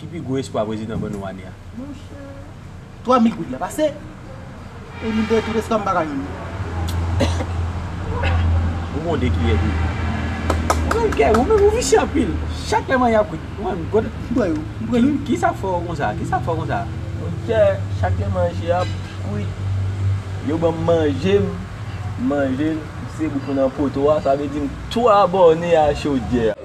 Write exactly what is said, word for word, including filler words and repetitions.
Ki pi gwo espwa prezidan ban nou ane a? Twa mil goud la pase. E moun dèyè tout espwa m pa ka jwenn. Ou gon de kiyè tou. Ou menm kè, ou menm ou visye anpil. Chak lè manje ap kwit. Ou menm, gode. M pran yo. M pran yo. Ki, ki sa fè w konsa? Ki sa fè w konsa? Monchè, chak lè manje ap kwit. Yo ban m manje, m manje, m se bout nan poto a, sa vle di m tou abòne a chodyè a.